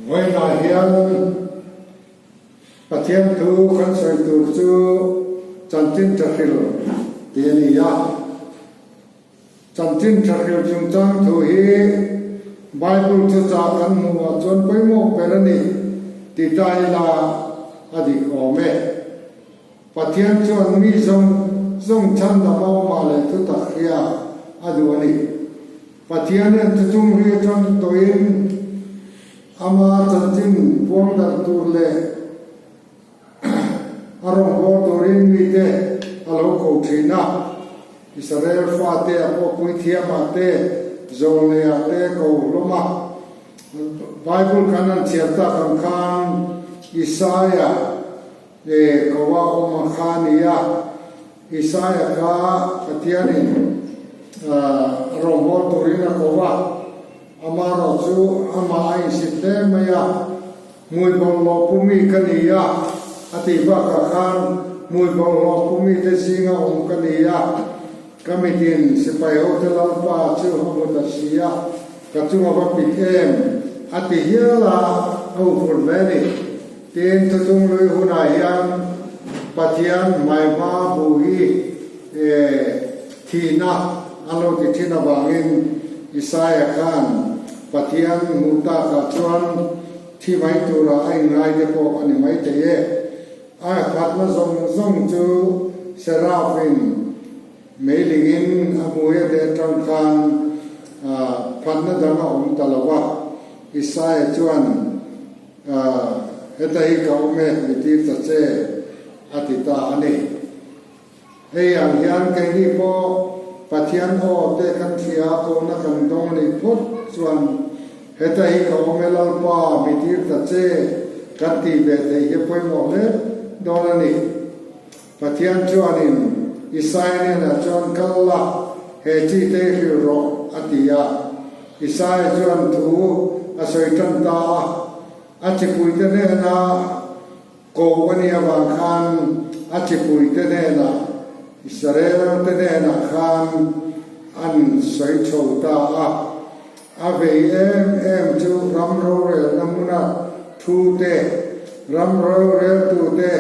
Vawiinah hian Pathian thu kan sawi tur chu Chanchin Tha Hril tih a ni a. Chanchin Tha Hril chungchang thu hi Bible thuchah kan hmuhah chuan pawimawh ber a ni ti ta ila a dik awm e. Pathian chuan mi zawng zawng chhan lam a awmah leh thutak hria a duh a ni. Pathian hian thuchung ri atang tawhin ama chanchin puang darh tur leh a rawngbâwl turin mite a lo ko thin a. Israel fate a pawhpui thiamah te, zawlneiah te ko hlawm a. Bible kan han chhiar tak ang khan Isaiah E, ko a awm a kha a ni a, Isaia kha Pathianin a rawngbâwl turin a ko va, amaherawh chu amah a insit hle mai a, Hmui bawlhhlawh pu mi ka ni a, a tih bakah khan Hmui bawlhhlawh pu mite zinga awm ka ni a, ka mitin sipai hote Lalpa chu a hmu ta si a, ka chunga va pit em, a ti hial a, a huphurh hle a ni. Tin, thuchung lui hunah hian Pathian hmaihma bu hi thihna an lo ti thin avangin Isaia khan Pathian hmuh takah chuan thi mai turah a inngai te pawh a ni maithei e. A khatna zawng zawng chu Serafin meilingin a hmui a deh atang khan phatna dang a awm ta lo va, Isaia chuan Heta hi ka awm e, mi tir ta che, a ti ta a ni. Hei ang hian keini pawh Pathian aw te kan hria a, kohna kan dawng a nih phawt chuan heta hi ka awm e Lalpa, mi tir ta che, kan tih ve theih hi pawimawh hle dawn a ni. Pathian chuanin Isaia hnenah chuan kal la, he chi te i hrilh rawh, a ti a. Isaia chuan thu a sawi tan ta a, a chipuite hnena ko a nih avang khan a chipuite hnenah, Israel te hnenah khan an sawi chho ta a. A vei em em chu ram rorelna hmuna thu te, ram roreltu te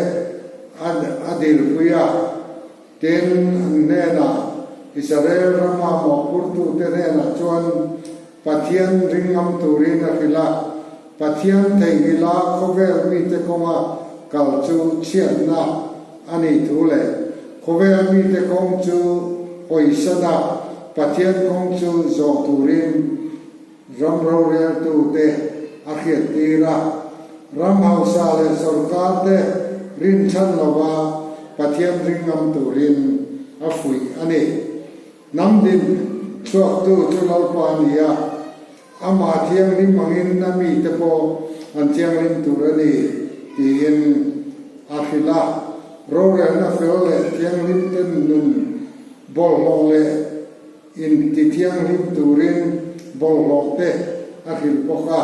a dilpui a. Tin, an hnenah, Israel rama mawhphurtu te hnenah chuan Pathian ringngam turin a hrilh a, Pathian theihnghilha khawvel mite kawnga kal chu chhiatna a nih thu leh khawvel mite kawng chu hawisana Pathian kawng chu zawh turin ram roreltute a hriattir a. Ram hausa leh sorkar te rinchhan lova Pathian ringngam turin a fuih a ni. Hnam din chhuaktu chu Lalpa a ni a, amah thianghlim angin a mite pawh an thianghlim tur a ni tiin a hrilh a. Rorelna fel leh thianghlim ten nun bawlhhlawh leh intithianghlim turin bawlhhlawh te a hrilh bawk a.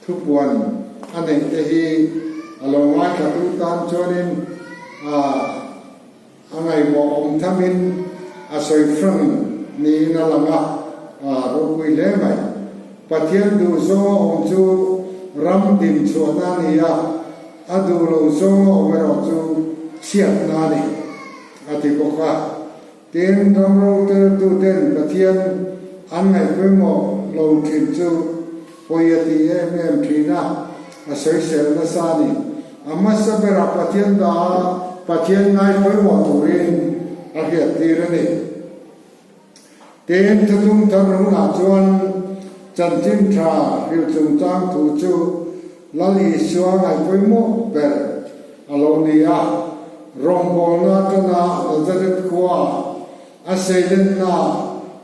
Thupuan a neih te hi a lo ngaithlatu tan chuanin a. A ngaihmawh awm thamin a sawi hrang niin a lang a, a ropui hle mai. Pathian duh zawnga awm chu ram din chhuahna a ni a, a duh lo zawnga awm erawh chu chhiatna a ni, a ti bawk a. Tin, ram roteltuten Pathian an ngaihpawimawh lo thin chu pawi a ti em em thin a, a sawisel nasa a ni. A hmasa berah Pathian dah a, Pathian ngai pawimawh turin a hriattir a ni. Tin, thutlung thar hunah chuan chanchin tha hrilh chungchang thu chu Lal Isua ngaih pawimawh ber a lo ni a. Rawngbawlna atana Nazareth khuaah a seilenna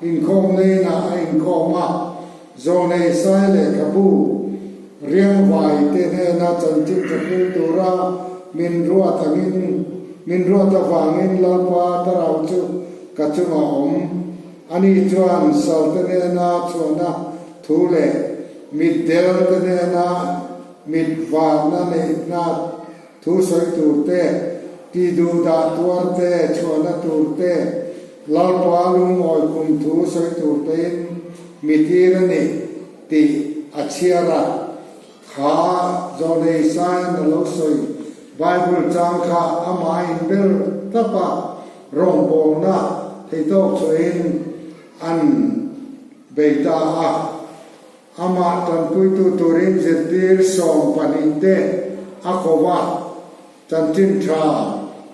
inkhawm neinah a inkhawm a, Zawnei Sai lehkhabu riangvai te hnena chanchin tha hril tura min ruat angin min ruat avangin Lalpa Thlarau chu ka chungah awm. Ani chuan sal te hnena chhuahna thu leh mitdel te hnena mit vanna neihna Thu sawi tur te, ti duh dah tuar te, chhuahna tur te, Lalpa lungawi kum thu sawi tur tein mi tir a ni tih a chhiar a. Kha Zawlnei Isaia'n a lo sawi Bible chang kha amah a inbel thlap a, rawngbawlna theitawk chhuahin an bei ta a. Amah tanpuitu turin zirtir 12 te a ko va, chanchin tha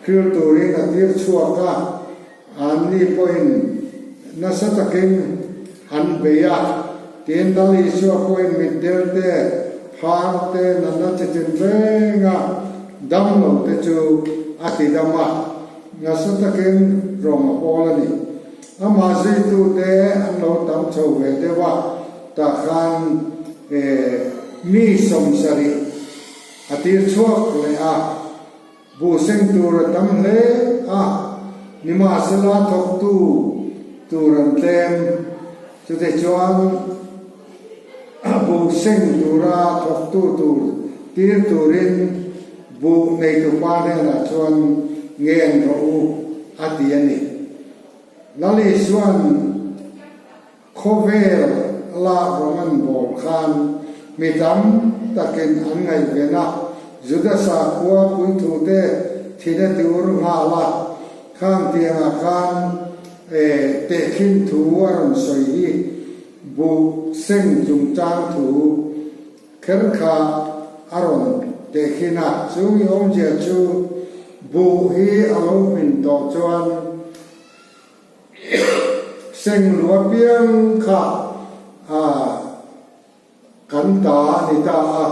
hril turin a tir chhuak a, anni pawhin nasa takin an bei a. Tin, Lal Isua pawhin mitdel te, phar te, natna chi tin renga dam lo te chu a ti dam a, nasa takin rawng a pawl a ni. Amah zuitute an lo tam chho ve deuh a, tah khan mi 70 a tir chhuak leh a, buh seng tur a tam hle a, nimahsela thawktu tur an tlem. Chutichuan buh seng tura thawktu tur tir turin buh neitupa hnenah chuan ngen rawh u a ti a ni. Lal Isua'n khawvel la rawng an bawl khan mi tam takin an ngaihven a, Juda sakhua puithute thina ti ur nghal a, khang tiangah khan tehkhin thu a rawn sawi hi buh seng chungchang thu kher kha a rawn tehkhin a, chu mi awmzia chu buh hi a lo hmin tawh chuan seng lu apiang kha kan ta a ni ta a.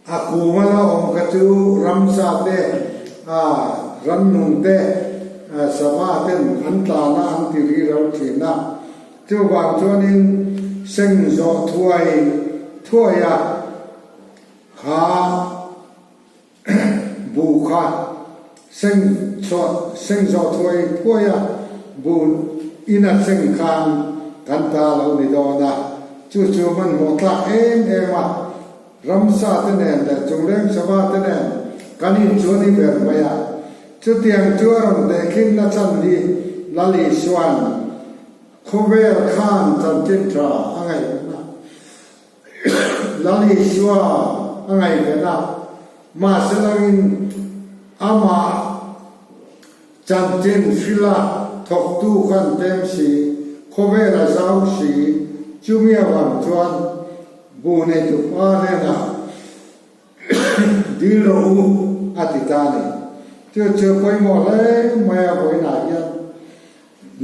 A kunga la awm kha chu ramsa te, rannung te, sava ten an tlan a, an ti ri ro thin a. Chuvang chuanin seng zawh thuai thuai a kha buh kha seng chhuah seng zawh thuai thuai a buh ina seng khan kan ta lo ni dawn a, chu chu hmanhmawh tlak em em a, ramsa te nen leh chungleng sava te nen kan inchuan i ber mai a, chutiang chu a rawn tehkhin na chhan hi Lal Isua'n khawvel khan chanchin tha a ngaihven a. Lal Isua a ngaihven a, mahse langin amah chanchin hrila thawktu khan tlem si, khawvel a zau si, chumi avang chuan bu neitu pa hnenah dil rawh u a ti ta a ni. Chu chu pawimawh hle mai a vawiinah hian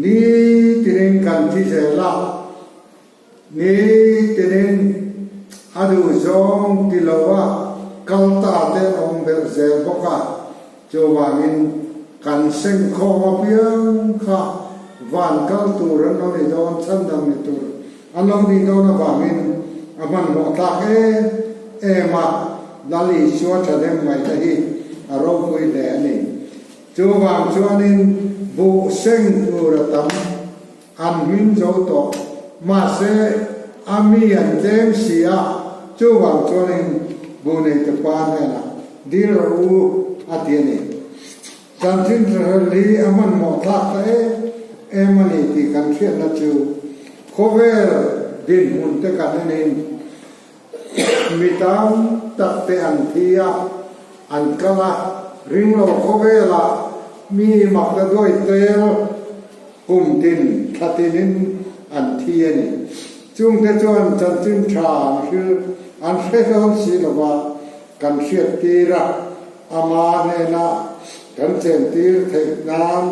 ni tinin kan thi zel a. Ni tinin a duh zawng ti lo a kal ta te an awm belh zel bawk a, chuvangin kan sengkhawm apiang kha van kal tur an lo ni dawn, chhandam ni tur an lo nih dawn avangin a hmanhmawh tlak em em a, Lal Isua thahnem ngaihna hi a ropui hle a ni. Chuvang chuanin buh seng tur a tam. An hmin zo tawh. Mahse, a mi an tlem si a, chuvang chuanin bu neite pa hnenah dil rawh u a ti a ni. Chanchin Thlahrel hi a hmanhmawh thlak ta em em a ni tih kan hriatna chu khawvel dinhmun te kan enin mi tam tak te an thi a, an kal a, ringlo khawvelah mi makna duai tel Kum tin thla tinin an thi a ni. Chungte chuan chanchin tha an hril an hre dawn si lova kan hriat tir a, ama hnena kan chen tir theih nan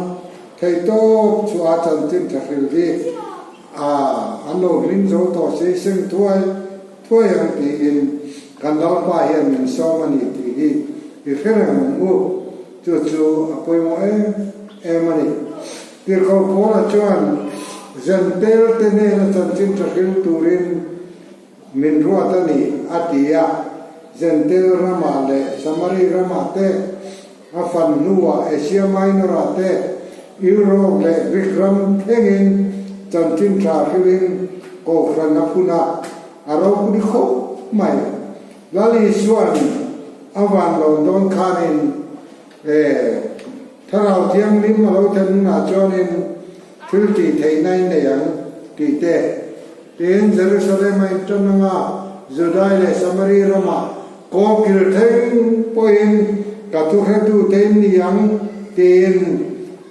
theihtawp chhuah a chanchin tha hril hi a an lo hlim zo tawh si seng thuai thuai ang tiin kan Lalpa hian min sawm a ni tih hi i hre reng ang u. Chu chu a pawimawh em em a ni. Tirhkoh Paula chuan Zentel te nena chanchin tha hril turin min ruat a ni a ti a. Zentel ramah leh Samari ramah te, a fan hnuah Asia Minor-ah te, Europe leh Greek ram thlengin chanchin tha hrilin Kohhran a phun a, a ropui khawp mai. Lal Isua'n a van lo dawn khanin e Thlarau Thianghlim a lo thlen hunah chuanin thil tih theihna i nei ang tih te. Tin, Jerusalem a inṭan anga Judai leh Samari ramah kawngkil thleng pawhin ka thuhretute in ni ang tiin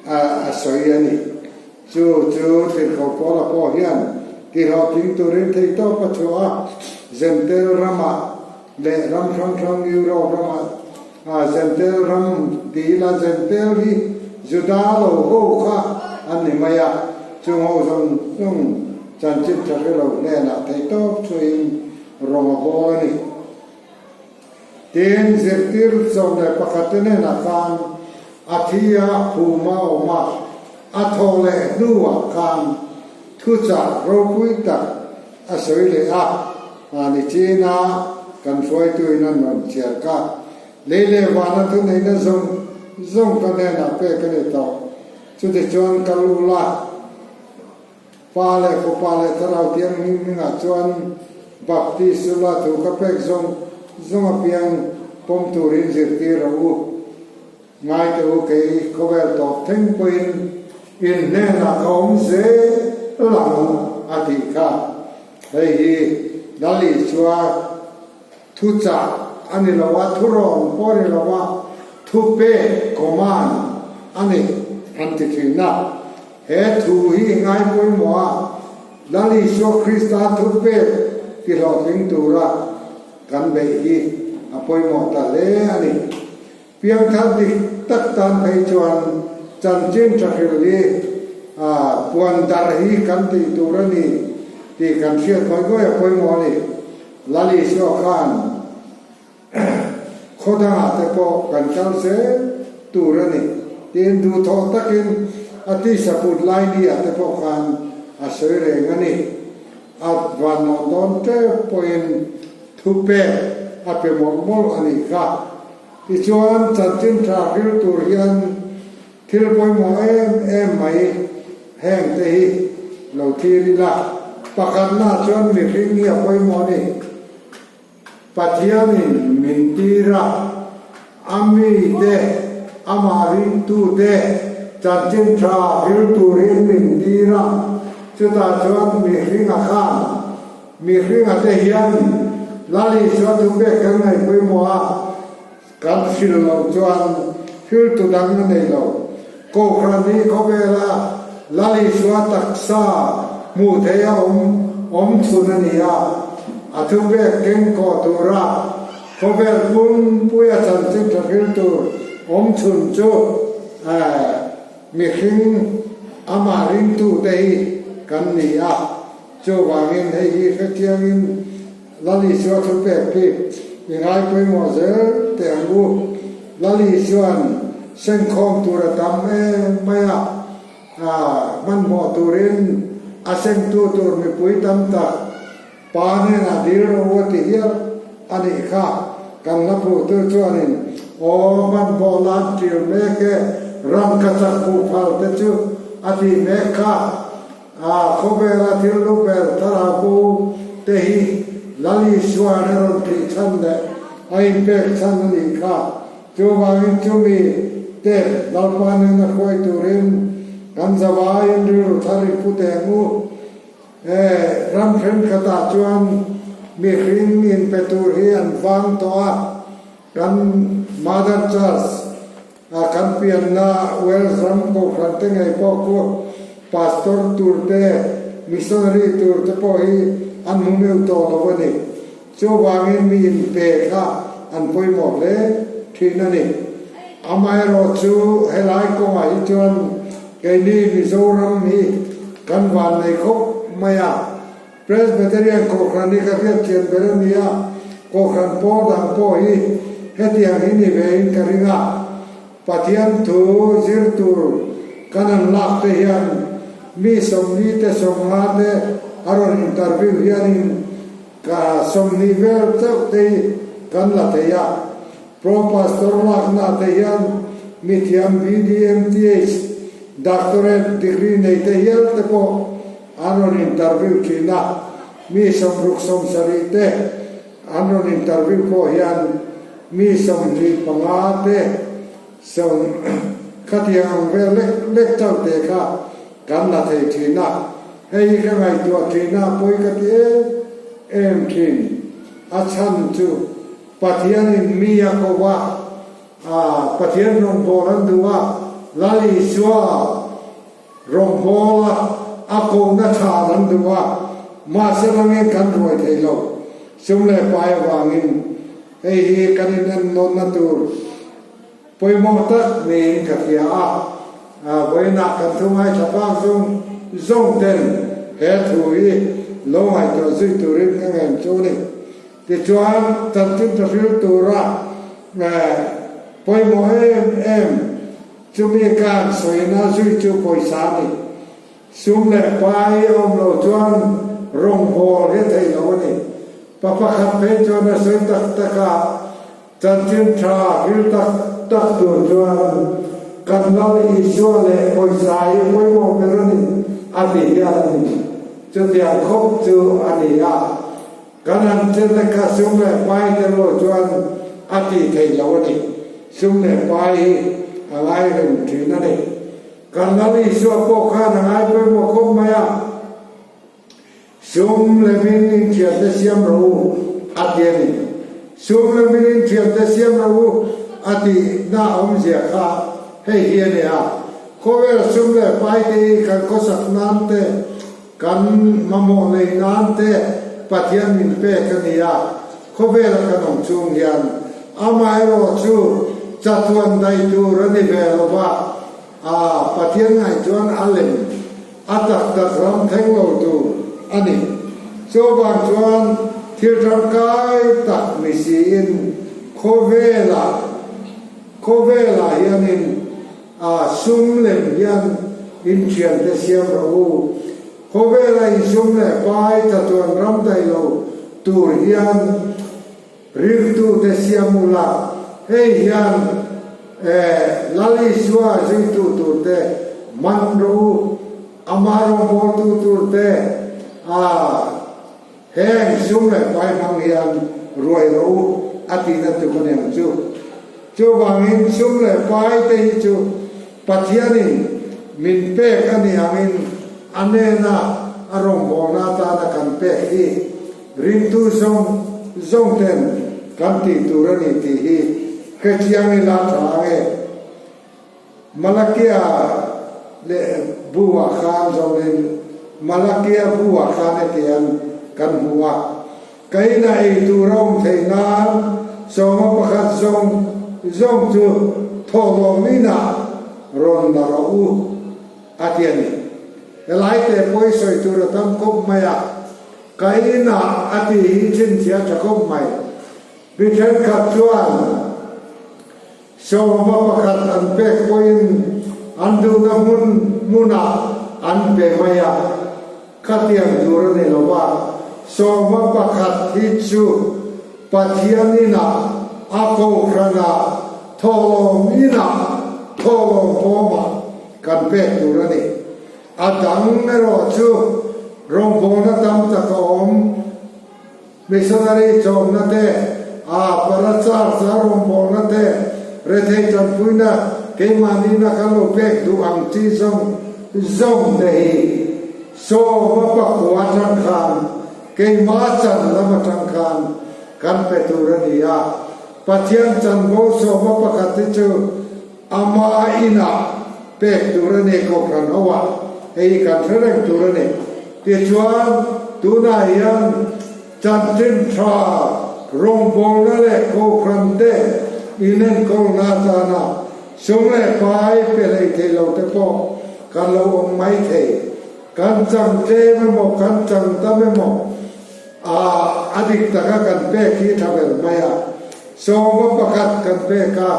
a sawi a ni. Chu chu Tirhkoh Paula pawh hian tihlawhtling turin theihtawp a chhuah a, Zentel ramah leh ram hrang hrang Europe ramah Zentel ram ti ila Zentel hi Juda lo ho kha an ni mai a, chung ho zawng zawng chanchin tha hre lo hnenah theihtawp chhuahin rawng a bawl a ni. Tin, zirtir 11 te hnenah khan a thi a, phum a awm a, a thawh leh hnuah khan thuchah ropui tak a sawi leh a, mahni china kan hruaituin an rawn chhiar kha lei leh vana thuneihna zawng zawng ka hnenah pek a ni tawh. Chutichuan kal ula. Pa leh Fapa leh Thlarau Thianghlim hmingah chuan Baptist chu la thu ka pek zawng zawng apiang pawm turin zirtir rawh u. Ngai teh u, kei khawvel tawp thleng pawhin in hnenah ka awm zel ang a tih kha. Hei hi Lal Isua thuchah a ni lo a, thurawn pawh a ni lo a, thupek, command, a ni an ti thin a. He thu hi i ngai pawimawh a, Lal Isua Krista thupek ti hlawhtling tura kan beih hi a pawimawh ta hle a ni. Piangthar dik tak tan phei chuan chanchin tha hrilh hi puan darh hi kan tih tur a ni tih kan hriat ngawih ngawih a pawimawh a ni. Lal Isua khan khaw dangah te pawh kan kal zel tur a ni tiin duhthawh takin a tisa put lai ni ah te pawh khan a sawi reng a ni. A vanawh dawn tep pawhin thupek a pe mawlh mawlh a nih kha. Tichuan, chanchin tha hril tur hian thil pawimawh em em mai heng te hi lo thlir ila. Pakhatna chuan mihring hi a pawimawh a ni. Pathianin min tir a, a mite, amah ringtute chanchin tha hril turin min tir a, chutah chuan mihringa khan mihringa te hian Lal Isua thupek kan ngaih pawimawh a, kan hril loh chuan hriltu dang a nei lo. Kohhran hi khawvela Lal Isua taksa hmuh theih a awm awm chhun a ni a, a thupek keng kawh tura khawvel pumpuia chanchin tha hril tur awm chhun chu mihring amah ringtute hi kan ni a. Chuvangin hei hi hrethiangin Lal Isua thupek hi i ngai pawimawh zel teh ang u. Lal Isua'n sengkhawm tur a tam em mai a, hmanhmawh turin a sengtu tur mipui tam tak Pa hnenah dil rawh u a ti hial a nih kha. Kan hla phuhtu chuanin, Aw, hmanhmawh lan ṭil mek e, rangkachak hmuh phal te chu a tih mek kha. A khawvela thil lu ber thlarau bo te hi Lal Isua'n a rawn thih chhan leh a inpek chhan a nih kha. Chuvangin chumi te Lalpa nena hruai turin kan zavaiin rilru thar i pu teh ang u. E, ram thenkhatah chuan mihring inpe tur hi an vang tawh a, kan Mother Church A kan pianna Wales ram kohhran te ngei pawh khu pastor tur te, missionary tur te pawh hi an hmu meuh tawh lo a ni. Chuvangin mi inpe kha an pawimawh hle thin a ni. Amaherawh chu helai kawngah hi chuan keini Mizoram hi kan vannei khawp mai a. Presbyterian Kohhran hi ka hriatthiam ber a ni a, Kohhran pawl dang pawh hi hetiang hi ni vein ka ring a, Pathian thu zir tur kan han lak te hian mi 40 te 50 te a rawn interview hianin ka 20 vel chauh te hi kan la thei a, Pro Pastor lakna te hian mithiam BDMTH Doctorate degree nei te hial te pawh An rawn interview thin a, mi 60 70 te an rawn interview pawh hian mi 25 te sawm khatiang ang vel lek lek chauh te kha kan la thei thin a. Hei hi ka ngaihtuah thin a, pawi ka ti em em thin. A chhan chu Pathianin mi a ko a, Pathian rawngbâwl an duh a, Lal Isua rawngbâwl a, a kohna chhan an duh a, mahse rangin kan ruai thei lo. Sum leh pai avangin hei hi kan inennawnna tur pawimawh tak niin ka hria a, vawiinah kan thu ngaithla vang zawng zawng ten he thu hi lo ngaihtuah zui turin ka ngen chu a ni. Tichuan, chanchin tha hril tura pawimawh em em chumi khan sawina zui chu pawisa a ni. Sum leh pai a awm loh chuan rawngbâwl hi a theih loh a ni. Pa pakhat phei chuan a sawi tak tak a, chanchin tha hril tak tak tur chuan kan Lal Isua leh pawisa hi pawimawh ber a ni a ti hial a ni. Chutiang khawp chu a ni a. Kan han chenna kha sum leh pai te erawh chuan a tih theih loh a ni. Sum leh pai hi a ngai reng thin a ni. Kan Lal Isua pawh khan a ngai pawimawh khawp mai a, Sum lemin inthiante siam rawh u a ti a ni. Sum lemin inthiante siam rawh u a tihna awmzia kha hei hi a ni a, Khawvel sum leh pai te hi kan khawsak nan te, Kan mamawh lei nan te Pathian min pek a ni a, khawvela kan awm chung hian amaherawh chu chatuan daih tur a ni ve lo va, a Pathian ngaih chuan a lem a tak tak ram thleng lo tur a ni. Chuvang chuan thil tangkai tak ni siin khawvela khawvelah hianin A sum lem hian in thiante siam rawh u. Khawvela in sum leh pai chatuan ram daih lo tur hian riltute siam u la, hei hian Lal Isua zuitu turte man rawh u, amah rawngbawltu turte a Heng sum leh pai hmang hian ruai rawh u a tihna tuk a ni ang chu. Chuvangin sum leh pai te hi chu Pathianin min pek a ni angin a nena a rawngbawlna atana kan pek hi ringtu zawng zawng ten kan tih tur a ni tih hi hrechiang ila tha ang e. Malakia leh bu-ah khan zawnin Malakia bu-ah khan hetiang kan hmu a, Ka inah ei tur a awm theih nan sawma pakhat zawng zawng chu thawhlawm inah rawn la rawh u, a ti a ni. Helai te pawi sawi tur a tam khawp mai a, ka inah a tih hi chhinchhiah tha khawp mai. Mi thenkhat chuan. Sawma pakhat an pek pawhin an duhna hmun hmunah an pe mai a, khatiang tur a ni lo va, sawma pakhat hi chu Pathian inah, a kohhranah, thawhlawm inah, thawhlawm bawmah kan pek tur a ni. A dang erawh chu rawngbawlna tam tak a awm. Missionary chawmna te, a para church a rawngbawlna te, rethei tanpuina keimahni-na kan lo pek duh ang chi zawng zawng te hi sawma pakua atang khan keimah chan lam atang khan kan pe tur a ni a. Pathian chanvo sawma pakhat hi chu ama inah pek tur a ni Kohhran ho ah hei hi kan hre reng tur a ni. Tichuan tunah hian chanchin tha rawngbawlna leh Kohhran te inenkawlna atana sum leh pai pe hlei thei lo te pawh kan lo awm mai thei. Kan chang tlem emaw kan chang tam emaw a a dik taka kan pek hi tha ber mai a. Sawma pakhat kan pek a,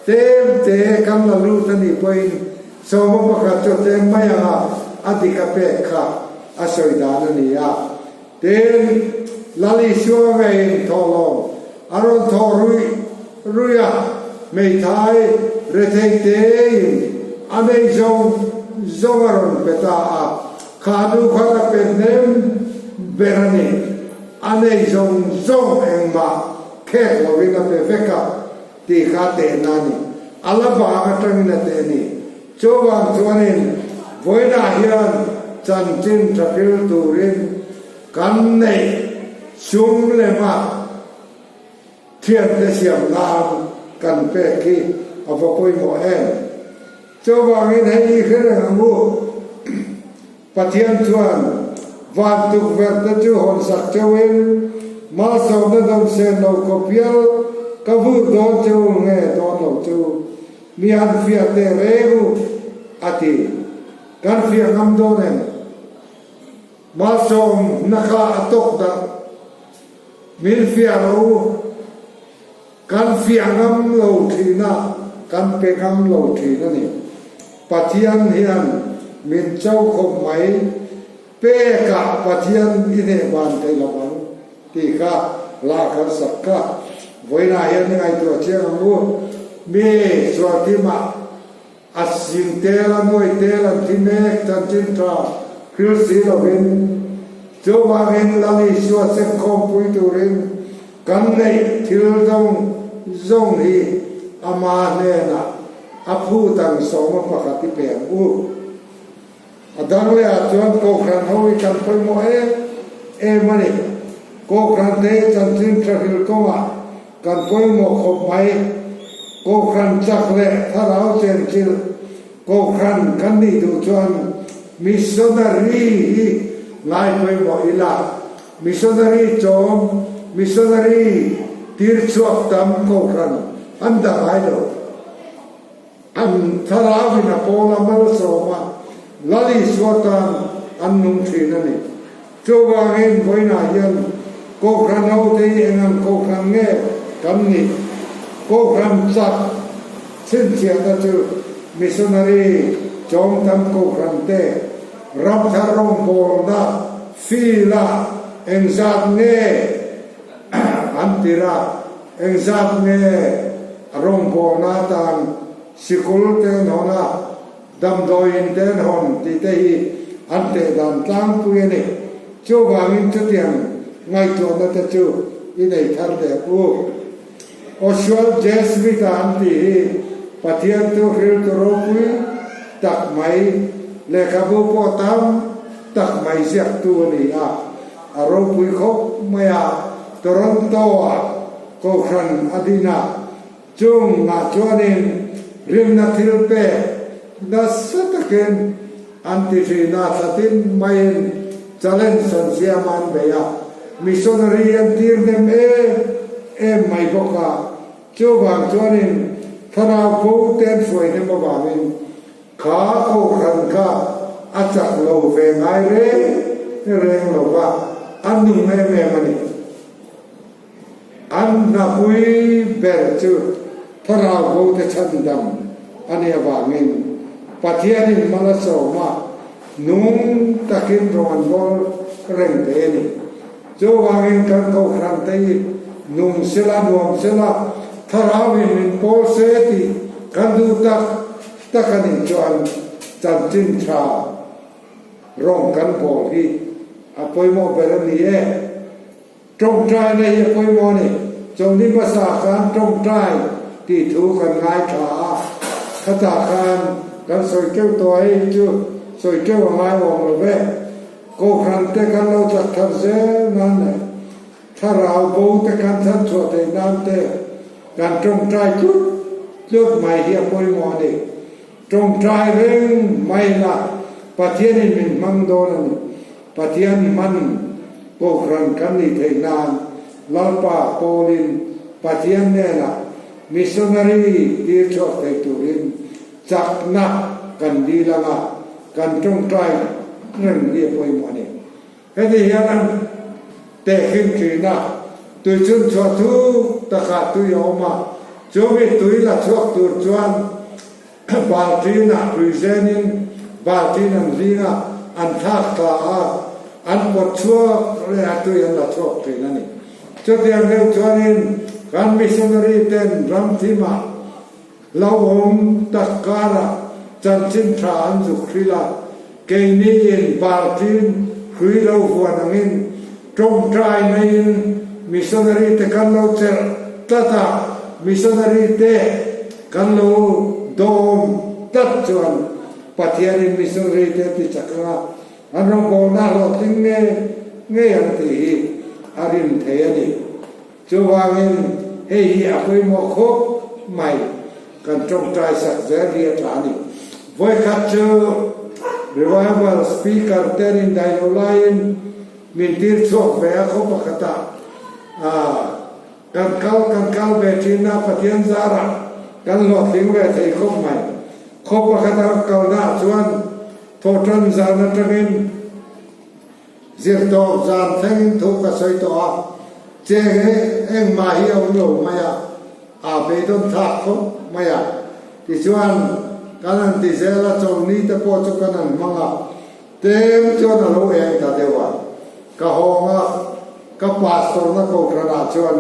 tlem te kan la lut a nih pawhin sawma pakhat chu tlem mai anga a dik a pek kha a sawi dan a ni a. Tin, Lal Isua ngeiin thawhlawm a rawn thawh ruih ruih a, hmeithai rethei tein a nei zawng zawng a rawn pe ta a, kha nu khan a pe hnem ber a ni. A nei zawng zawng engmah khek lovin a pe vek a tih kha tehna a ni. A la vang atangin a teh a ni. Chuvang chuanin vawiinah hian Chanchin tha hril turin kan neih sum lema thiante siam nan kan pek hi a va pawimawh em? Chuvangin hei i hre reng ang u. Pathian chuan van tukverh te chu hawn sak cheuhin malsawmna dawn sen lo khawp hial ka vur dawn cheu nge dawn lo chu mi han fiah teh reng u a ti. Kan fiah ngam dawn em? Malsawmna kha a tawk dah. Min fiah rawh u. Kan fiah ngam lo thin a, kan pe ngam lo thin a ni. Pathian hian min cho khawp mai, pekah Pathian i hneh van thei lo ang tih kha la kan sak kha. Vawiinah hian i ngaihtuah chiang ang u, mi sualthimah a sing tel a nuai tel an thi mek chanchin tha hril si lovin chuvangin Lal Isua sengkhawmpui turin kan neih thil zawng zawng hi ama hnenah a phut ang sawma pakhat i pe ang u. A dang leh ah chuan Kohhran ho hi kan pawimawh em em a ni. Kohhran te hi chanchin tha hril kawngah kan pawimawh khawp mai. Kohhran chak leh thlarau chenchilh Kohhran kan nih duh chuan missionary hi ngai pawimawh ila. Missionary chawm, missionary tir chhuak tam Kohhran an dah ngai lo. An thlarauin a pawl a malsawm a, Lal Isua tan an nung thin a ni. Chuvangin vawiinah hian Kohhran hote hi eng ang Kohhran nge kan nih? Kohhran chak chhinchhiahna chu Missionary chawmtam Kohhran te ramthar rawngbawlna field-ah engzat nge an tir a, Engzat nge a rawngbawlna atan sikul te an hawn a, damdawiin te an hawn tih te hi an teh dan tlangpui a ni. Chuvangin chutiang ngaihtuahna te chu i nei thar leh ang u. Oswald J. Smith-a an tih hi Pathian thu hriltu ropui tak mai, lehkhabu pawh tam tak mai ziaktu a ni a. A ropui khawp mai a, Toronto-ah Kohhran a din a, chungah chuanin rinna thil pek nasa takin an ti thin a, thlatin maiin challenge an siam a an bei a, missionary an tir hnem em em mai bawk a, chuvang chuanin thlarau bo te an hruai hnem avangin Kha Kohhran kha a chak lo ve ngai reng reng lo va, a nung em em a ni. An hnapui ber chu Thlarau Bote chhandam a nih avangin Pathianin mal a sawm a, nung takin rawng an bawl reng thei a ni. Chuvangin kan Kohhran te hi nung sela nuam sela Thlarauin min pawl se tih kan duh tak tak a nih chuan chanchin tha rawng kan bawl hi a pawimawh ber a ni e. Tawngtaina hi a pawimawh a ni. Chawlhni hmasa khan tawngtai tih thu kan ngaithla a, khatah khan kan sawi teuh tawh a, hei chu sawi teuh a ngai awm lo ve. Kohhran te kan lo chak thar zel nan leh thlarau bo te kan chhan chhuah theih nan te kan tawngtai tlut tlut mai hi a pawimawh a ni. Tawngtai reng mai la Pathianin min hmang dawn a ni. Pathian hman Kohhran kan nih theih nan Lalpa pawlin Pathian hnenah missionary tir chhuak thei turin chakna kan dil ang a, kan tawngtai reng hi a pawimawh a ni. Heti hian an tehkhin thin a, tui chhun chhuah thuk takah tui a awm a, chumi tui la chhuak tur chuan baltinah tui zenin baltin an hling a, an thlak thla a, an pawt chhuak leh a tui an la chhuak thin a ni. Chutiang deuh chuanin kan missionary ten ram thimah Hlauhawm tak karah chanchin tha an zuk hrilh a, keini in Baltin hrui lo huan angin tawngtai naiin missionary te kan lo chelh tlat a, missionary te kan lo dawm tlat chuan Pathianin missionary te ti chak anga. An rawngbawlna a hlawhtling ngei ngei ang tih hi a rin thei a ni. Chuvangin hei hi a pawimawh khawp mai, kan tawngtai sak zel hi a tla a ni. Vawikhat chu Revival Speaker te an indaih loh laiin min tir chhuak ve a khaw pakhatah kan kal kan kal ve thin a, Pathian zarah kan hlawhtling ve thei khawp mai. Khaw pakhata kalnaah chuan thawhtan zan atangin Zirtawp zan thlengin thu ka sawi tawh a, che he engmah hi a awm lo mai a, aa beidawn thlak khawp mai a. Tichuan, kan han ti zel a, chawlhni te pawh chu kan han hmang a, tlem chuan a lo eng ta deuh a. Ka hawng a, ka pastor na kohhranah chuan,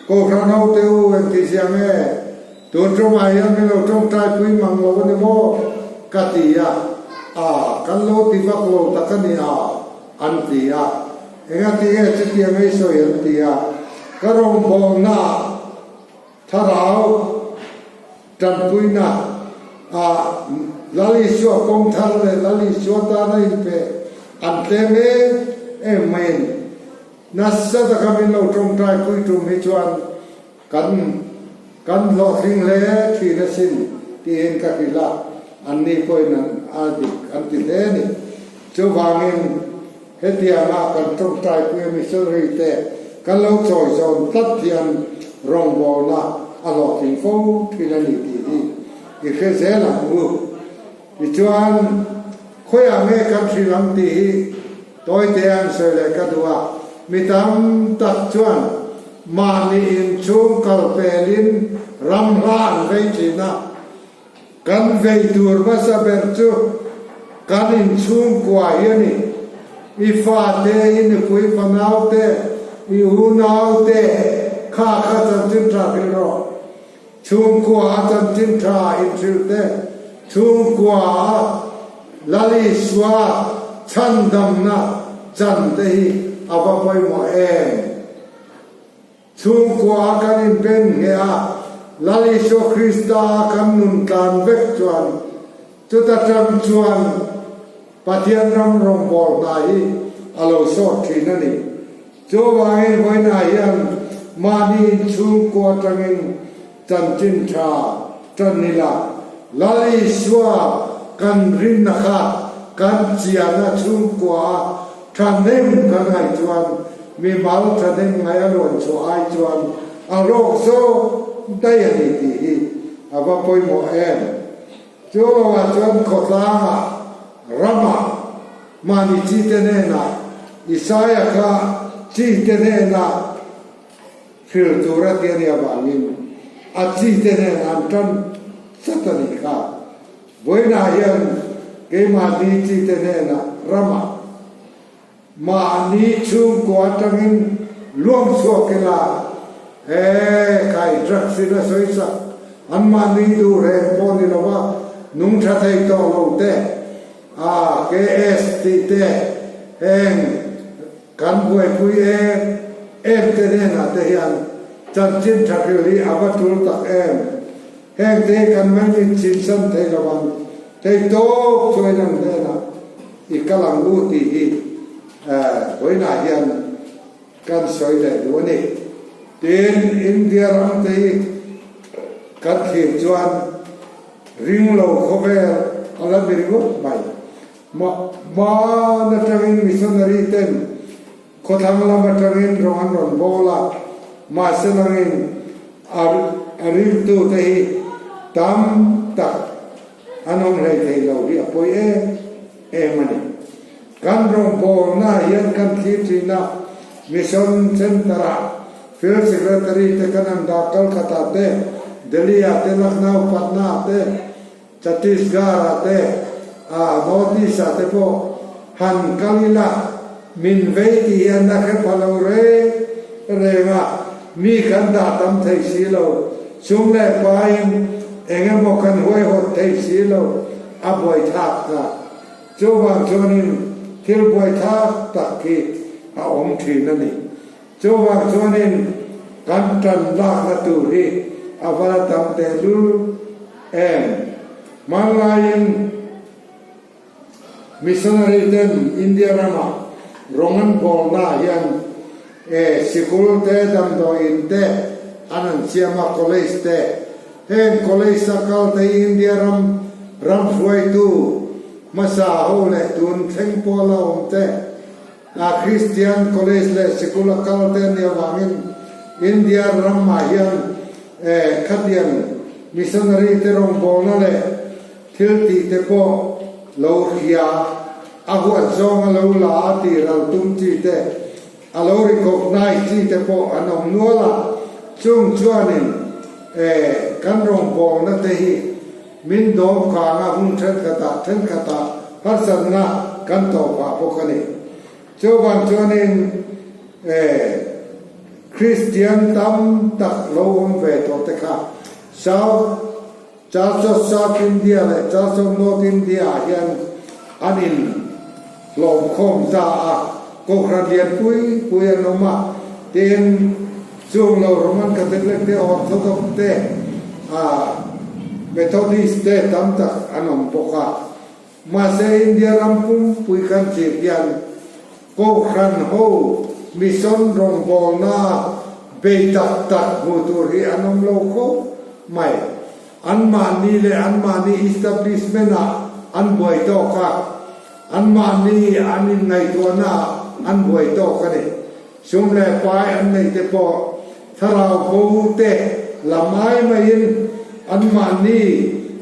Kohhran ho te u, engtizia nge? Tun tumah hian min lo tawngtaipui mang lo a ni maw? ka ti a, A, kan lo ti vak lo tak a ni a, an ti a. Engati nge chutiang ei sawi an ti a, ka rawngbawlna thlarau tanpuina a Lal Isua pawm thar leh Lal Isua tana inpe an tlem em em maiin nasa taka min lo tawngtaipui tum hi chuan Kan kan hlawhtling hle thin asin tiin ka hrilh a, anni pawhin an a dik an ti hle a ni. Chuvangin hetianga kan tawngtaipui missionary te kan lo chawi zawn tlat hian rawngbawlna a hlawhtling fo thin a ni tih hi i hre zel ang u. Tichuan khawiah nge kan hrilh ang tih hi Tawite an sawi leh ka duh a, mi tam tak chuan mahni inchhung kal pelin ram hla an vei thin a. Kan vei tur hmasa ber chu kan inchhungkua hi a ni. I fate, i nupui fanaute, i unaute kha kha chanchin tha hrilh rawh. Chhungkua a chanchin tha inhrilh te, chhungkua a Lal Isua chhandamna chan te hi a va pawimawh em? Chhungkua a kan inben ngheh a, Lal Isua Krista a kan nun tlan vek chuan chuta tang chuan Pathian ram rawngbâwl hna hi a lo sawt thin a ni. Chuvangin vawiinah hian mahni inchhungkua atangin chanchin tha tan ila, Lal Isua kan rinna kha kan chiana chhungkua a thahnem kan ngaih chuan mimal thahnem ngaih a luan chhuah ai chuan a rawk zawk daih a ni tih hi a va pawimawh em. Chu lovah chuan khawtlangah, ramah, mahni chite hnenah, Isaia kha chite hnenah hril tur a ti a nih avangin a chite hnenah an tan tlat a nih kha. Vawiinah hian keimahni chite hnenah, ramah, Mahni chhungkua atangin luang chhuak ila he kai drugs in a sawi sak an mahni duh reng pawh ni lova nung tha thei tawh lo te a KS tih te heng kan buaipui em em te hnenah te hian chanchin tha hril hi a va tul tak em heng te hi kan mai mit chinsan thei lo ang thei tawp chuan an hnenah I kal ang u tih hi vawiinah hian kan sawi leh duh a ni. Tin, India ram te hi kan thlir chuan ring lo khawvel a la ni ringawt mai. Hmaan atangin missionary ten khawthlang lam atangin rawng an rawn bawl a, mahse langin a ringtute hi tam tak An awm hlei thei lo hi a pawi em em a ni. Kan rawngbawlna hian kan thlir thin a, Mission Centre-ah Field Secretary te kan han dah Kolkata te, Delhi-ah te, Lucknow, Patna-ah te, Chhattisgarh-ah te, ah North East-ah te pawh han kal ila min vei tih hi an la hre pha lo reng reng a, mi kan dah tam thei si lo. Sum leh pain eng emaw kan huaihawt thei si lo a buaithlak ta. Chuvang chuanin thil buaithlak tak hi a awm thin a ni. Chuvang chuanin kan tan lakna tur hi a va la tam tehlul em. Hmanlaiin. Missionary ten India rama rawng an bawlnaah hian e sikul te, damdawiin te an an siam a, college te. Heng college a kal te hi India ram ram hruaitu hmasa ho leh tun thleng pawh la awm te a Christian college leh sikul a kal te a nih avangin India ramah hian e khatiang missionary te rawngbawlna leh Thil tih te pawh lo hria, a huat zawng a lo la a tih ral tum chi te, a lo recognize chi te pawh an awm nual a, chung chuanin e kan rawngbawlna te hi min dawm kang a hun thenkhatah thenkhatah harsatna kan tawh phah bawk a ni. Chuvang chuanin e Kristian tam tak lo awm ve tawh te kha South Church of South India leh Church of North India ah hian an in hlawm khawm ta a, Kohhran lian pui pui an awm a, tin chung lo Roman Catholic te, Orthodox te, Methodist te tam tak an awm bawk a. Mahse India ram pumpui kan thlir hian Kohhran ho mission rawngbawlna bei tak tak hmuh tur hi an awm lo khawp mai. Anmahni leh anmahni establishment ah an buai tawk a, anmahni an inngaihtuahna ah an buai tawk a ni. Sum leh pai an neih te pawh thlarau bo te lam ai maiin anmahni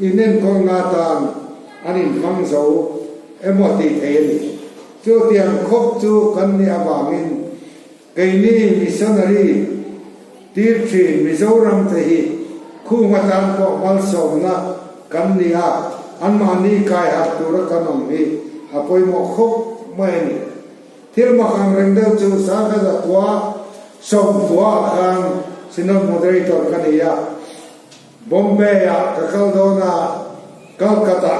inenkawlna atan an inhmang zo emaw tih theih a ni. Chutiang khawp chu kan nih avangin keini missionary tir thin Mizoram te hi khung atan pawh malsawmna kan ni a, anmahni kai harh tura kan awm hi a pawimawh khawp mai a ni. Thil mak ang reng deuh chu Sangha Zakhua Sawmkhua ah khan Synod Moderator ka ni a, Bombay ah ka kal dawn a, Calcutta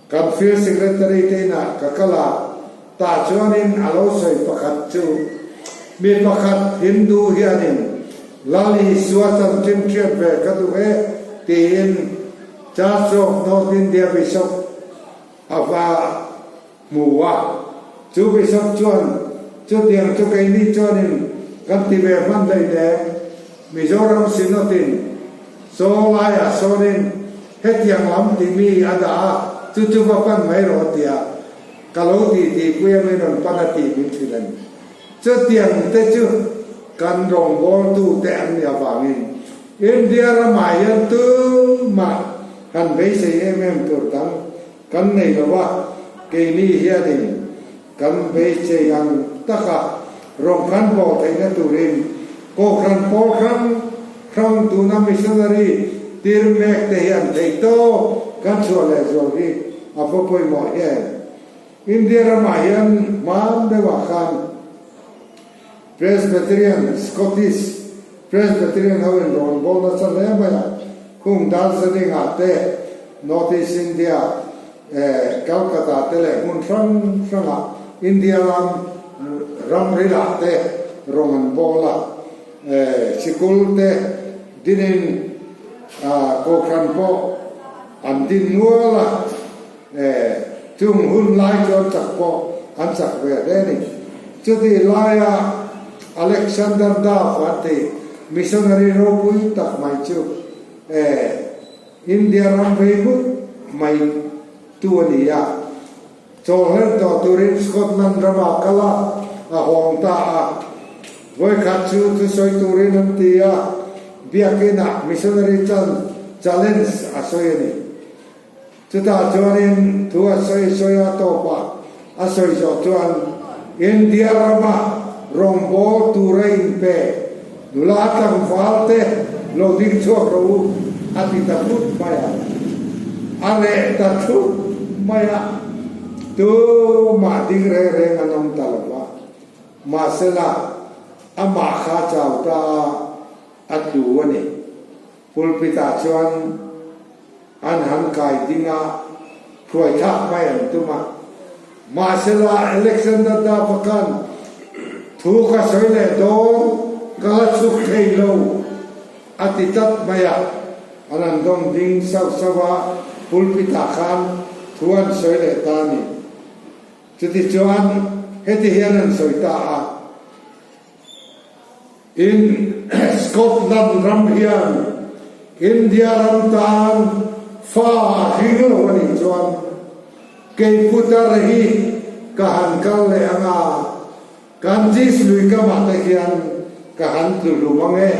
Kan Field Secretary te inah ka kal a, tah chuanin a lo sawi pakhat chu, Mi pakhat Hindu hianin Lal Isua chanchin hriat ve ka duh e tiin Church of North India Bishop a va hmu a. Chu Bishop chuan, Chutiang chu keini chuanin kan ti ve hman hleinem, Mizoram Synod-in Saw laiah sawnin hetiang lam ti mi a dah a, chu chu va pan mai rawh tia ka lo tih tihpui a min rawn pan a tih min hrilh a ni. Chutiang te chu kan rawngbawltu te an nih avangin India ramah hian tumah han beisei em em tur dang kan nei lo a, keini hianin kan beisei ang taka rawn kan bawl theihna turin Kohhran pawl hrang hrang tuna missionary tir mek te hian theihtawp kan chhuah leh zual hi a va pawimawh hian India ramah hian hman deuhah khan Presbyterian Scottish Presbyterian ho in rawn bawl nasa hle mai a, khung Darjeeling ah te North East India eh Calcutta te leh hmun hrang hrangah India ram ramrilah te rawng an bawl a, eh sikul te dinin ah Kohhran pawh an din nual a, eh chung hun lai chuan chak pawh an chak ve hle a ni. Chutih laia Alexander Duff an tih missionary ropui tak mai chu eh India ram vei ngut mai tu a ni a, chawlhlen tawh turin Scotland ramah kal a, a hawng ta a. Vawikhat chu thusawi turin an ti a, biakinah missionary chan challenge a sawi a ni. Chutah chuanin thu a sawi sawi a tawpah a sawi zawh chuan India rama rawngbâwl tura inpe nula tlangvâl te lo ding chhuak rawh u a ti ta thut mai a. A reh ta thut mai a, tumah ding reng reng an awm ta lo va. Mahsela, amah kha chau ta a, a tlu a ni. Pulpit-ah chuan an han kai ding a, hruai thlak mai an tum a. Mahsela Alexander Duff-a khan thu ka sawi leh dawn, ka la chhuk thei lo a ti tlat mai a. An han dawng ding sauh sauh a, pulpit-ah khan thu an sawi leh ta a ni. Chutichuan heti hian an sawi ta a, In Scotland ram hian India ram tan fa a hring lo a nih chuan kei putar hi ka han kal leh ang a, Ganges lui kamah te hian ka han tlu hlum ang e,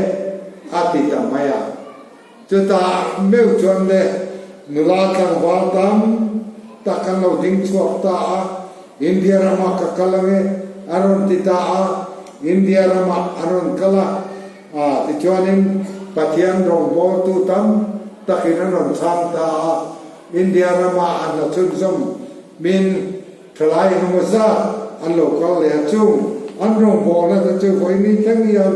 a ti ta mai a. Chutah meuh chuan le nula tlangval tam tak an lo ding chhuak ta a, India ramah ka kal ange a rawn ti ta a, India ramah an rawn kal a, a tichuanin Pathian rawngbawltu tam takin an rawn chhang ta a, India ramah an la chhunzawm min thalai engemaw zat an lo kal leh a, chung an rawngbawlna te chu vawiin thleng hian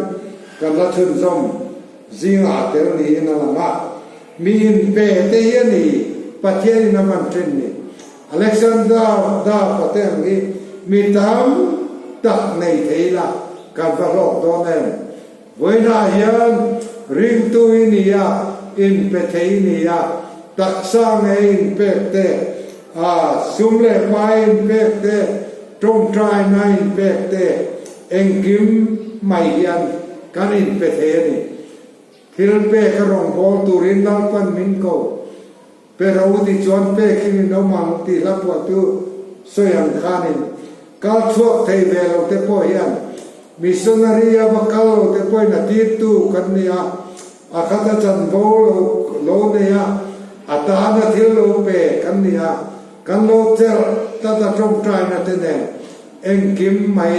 kan la chhunzawm. Zingah a tel niin a lang a, mi inpe te hi a ni, Pathianin a hman thin ni. Alexander Duff-a te ang hi mi tam tak nei thei ila kan va hlawk dawn em? Vawiinah hian ringtu i ni a, inpe thei i ni a, taksa nge inpek te, a sum leh pai inpek te, tawngtaina inpek te, Engkim mai hian kan inpe thei a ni. Thil pek a rawngbâwl turin Lalpan min ko. Pe ro ti chuan pekin in awm ang tih hla phuahtu sawi ang khanin kal chhuak thei ve lo te pawh hian missionary a va kal lo te pawhin a tirtu kan ni a, a khat a chanvo lo lo nei a, a tana thil lo pe kan ni a, kan lo cherh tlat a tawngtaina te nen Engkim mai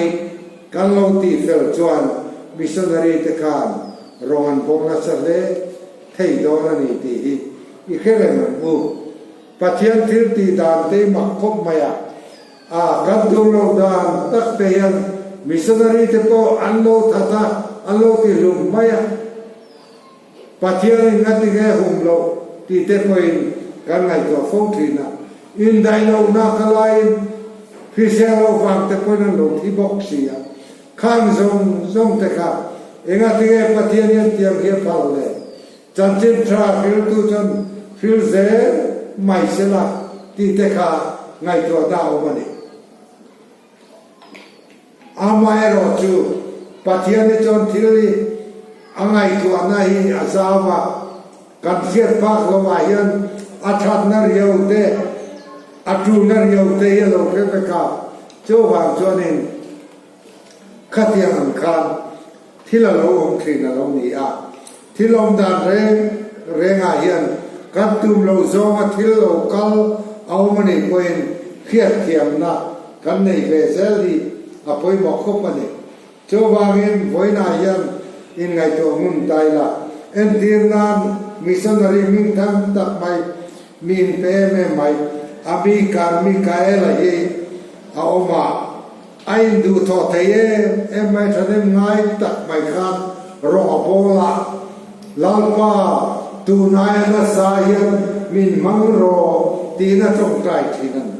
kan lo tih fel chuan missionary te khan rawng an bawk nasa hle thei dawn a ni tih hi i hre reng ang u. Pathian thil tih dan te i mak khawp mai a, a kan duh loh dan tak te hian missionary te pawh an lo that a, an lo ti hlum mai a. Pathianin nga tinge hum loh tih te pawhin kan ngaihtuah fo thin a, indaih lohna ka laiin hrisel loh vang te pawhin an lo thi bawk si a, khang zawng zawng te kha enga tinge Pathian hian tiang hi a phal le? Chanchin tha hriltu chuan hril zel mai sela tih te kha ngaihtuahna a awm a ni. Amaherawh chu Pathian hi chuan thil hi a ngaihtuahna hi a zau a, kan hriat phak lovah hian a thatna riau te, a tulna riau te hi a lo hre vek a, chuvang chuanin khatiang ang khan thil a lo awm thin a lo ni a. Thil awm dan reng rengah hian kan tum loh zawnga thil lo kal a awm a nih pawhin hriatthiamna kan nei ve zel hi a pawimawh khawp a ni. Chuvangin vawiinah hian inngaihtuah ngun ta ila, entir nan missionary hming thang tak mai, mi inpe em em mai, Ami Carmichael-a hi a awm a, A induhthawh thei em em mai thahnem ngai tak mai khan rawng a bawl a, Lalpa, tunai a nasa hian min hmang rawh tiin a tawngtai thin a ni.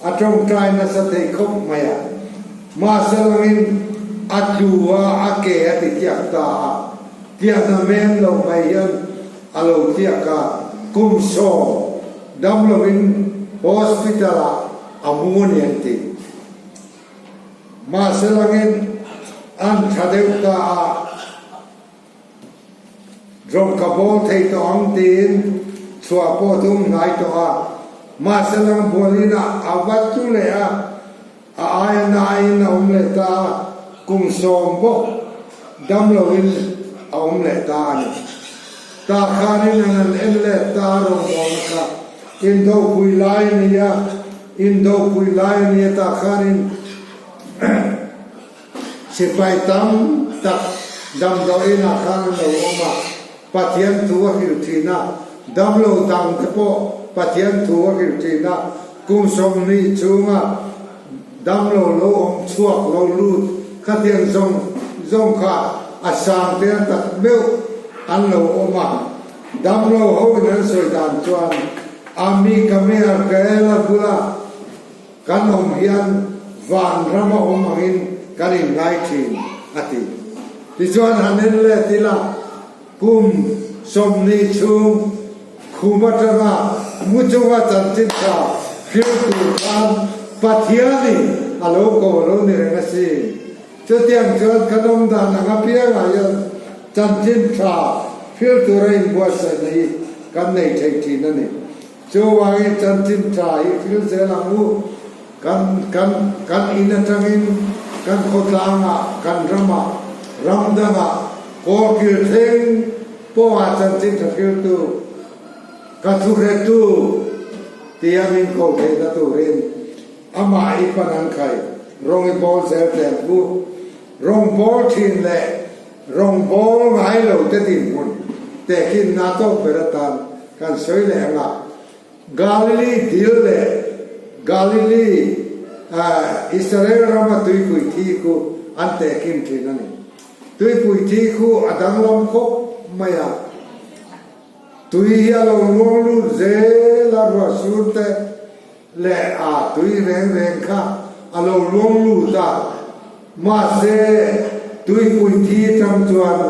A tawngtai nasa thei khawp mai a, mahse langin a tlu a, a ke a ti tliak ta a, tliahna men lo mai hian a lo tliak a, kum sawm dam lovin hospital ah a mu a ni an ti. Mahse langin an tha deuh ta a, rawng ka bawl thei tawh ang tiin chhuah pawh tum hnai tawh a, mahse lang bualin ah a va tlu leh a, a aia nain a awm leh ta a, kum sawm bawk dam loin a awm leh ta a ni. Tah khanin an han en let ta a rawngbawlna kha indopui lai a ni a, indopui lai a ni a tah khanin sipai tam tak damdawiin ah khan an lo awm a, Pathian thu a hrilh thin a, damlo dang te pawh Pathian thu a hrilh thin a, kum 20 chhunga damlo lo awm chhuak lo lut khatiang zawng zawng kha a sang tel tak meuh an lo awm a, damlo ho in an sawi dan chuan a mi ka me a ka el a bula kan awm hian van ram a awm angin kan inngai thin a ti. Tichuan han en let ila kum 20 chhung khum atanga mu chunga chanchin tha hril tur khan Pathianin a lo ko lo ni reng asin. Chutiang chuan kan awm dan ang apiangah hian chanchin tha hril tura inbuatsaihna hi kan nei thei thin a ni. Chuvangin chanchin tha hi hril zel ang u. Kan kan kan in atangin kan khawtlangah, kan ramah, ram dangah kawlkil thleng pawhah chanchin tha hriltu, ka thuhretu tia min ko theihna turin amah i pan an khai rawng i bawl zel teh ang u. Rawng bawl thin leh rawng bawl ngai lo te dinhmun tehkhinna tawk ber atan kan sawi leh ang a. Galili dil leh Galili Israel rama tuipui thi khu an tehkhin thin a ni. Tuipui thi khu a danglam khawp mai a, tui hi a lo luang lut zel a, ruah sur te leh a tui reng reng kha a lo luang lut a, mahse tuipui thi atang chuan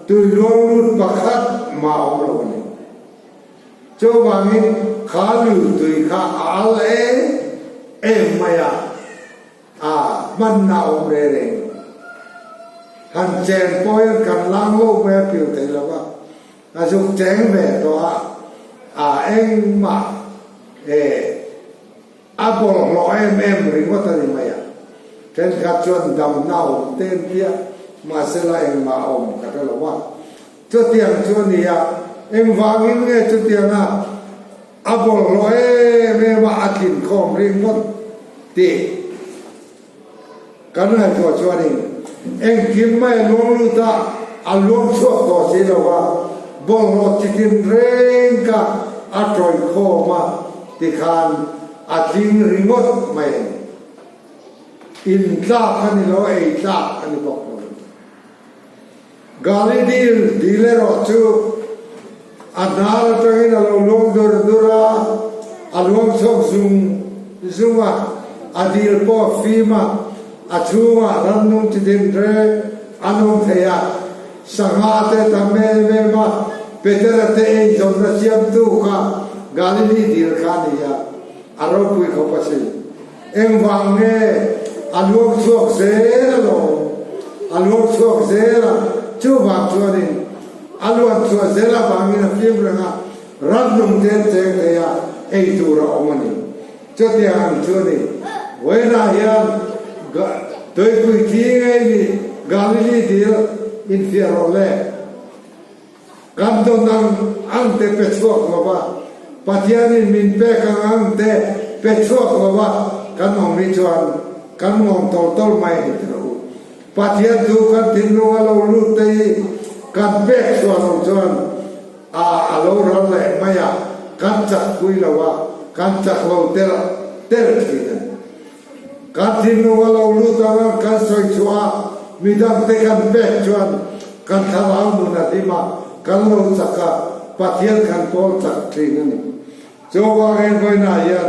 tui luang lut pakhat mah a awm lo a ni. Chuvangin kha lui tui kha a al em em mai a, a hmanna a awm reng reng lo. Han chen pawh hian kan lang lo mai a piu thei lo va, a zuk cheng ve tawh a, a engmah e a bawlhhlawh em em ringawt a ni mai a. Thenkhat chuan damna a awm te an ti a, mahsela engmah a awm ka hre lo va. Chutiang chu a ni a, engvangin nge chutianga a bawlhhlawh em em a a tlin khawm ringawt tih kan ngaihtuah chuanin engkim mai a luang lut a, a luang chhuak tawh si lo va, bawlhhlawh chitin reng kha a tawih khawm a tikhan a tling ringawt mai a ni. Intlak a ni lo, eitlak a ni bawk lo. Galidil dil erawh chu a hnar atangin a lo luang dur dur a, a luang chhuak zung zung a, a dil pawh a fim a, a chhungah rannung chi din reng an awm thei a, sangha te tam em em a, Petera te eizawnna siamtu kha Galili dil kha a ni a, a ropui khawp asin. Engvang nge a luang chhuak zel alawm? A luang chhuak zel a, chuvang chuanin a luan chhuah zel avangin a fim reng a, rannung te an cheng thei a, ei tur a awm a ni. Chutiang ang chu a ni. Vawiinah hian tuipui thi ngei ni Galili dil infiah rawh le. Kan dawn ang ang te pe chhuak lo va, Pathianin min pek ang ang te pe chhuak lo va kan awm hi chuan kan ngawng tawl tawl mai a ni ti lo u. Pathian thu kan thinlung a lo lut te hi kan pek chhuah lo chuan a a lo ral leh mai a, kan chak pui lo a, kan chak lo tel tel thin a ni. Kan thinlung a lo lut ang a, kan sawi chhuah a, midangte kan pek chuan kan thlarau nun a hlim a, kan lo chak a, Pathian kan pawl chak thin a ni. Chuvangin vawiinah hian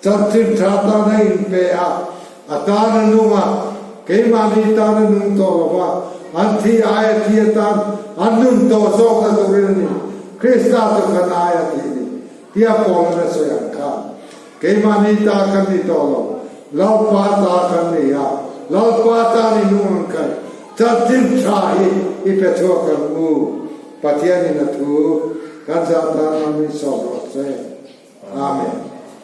chanchin tha tan a inpe a, a tan a nung a, keimahni tan a nung tawh lo va, an thi aia thi atan an nun tawh zawkna turin a ni, Krista chu kan aia thi a ni, tia Paula'n a sawi ang khan. Keimahni ta kan ni tawh lo, Lalpa ta kan ni a, Lalpa tan i nung ang khaih, chanchin tha hi i pe chhuak ang u, Pathianin a thu kan zah tan lam in sawm rawh se. Amen.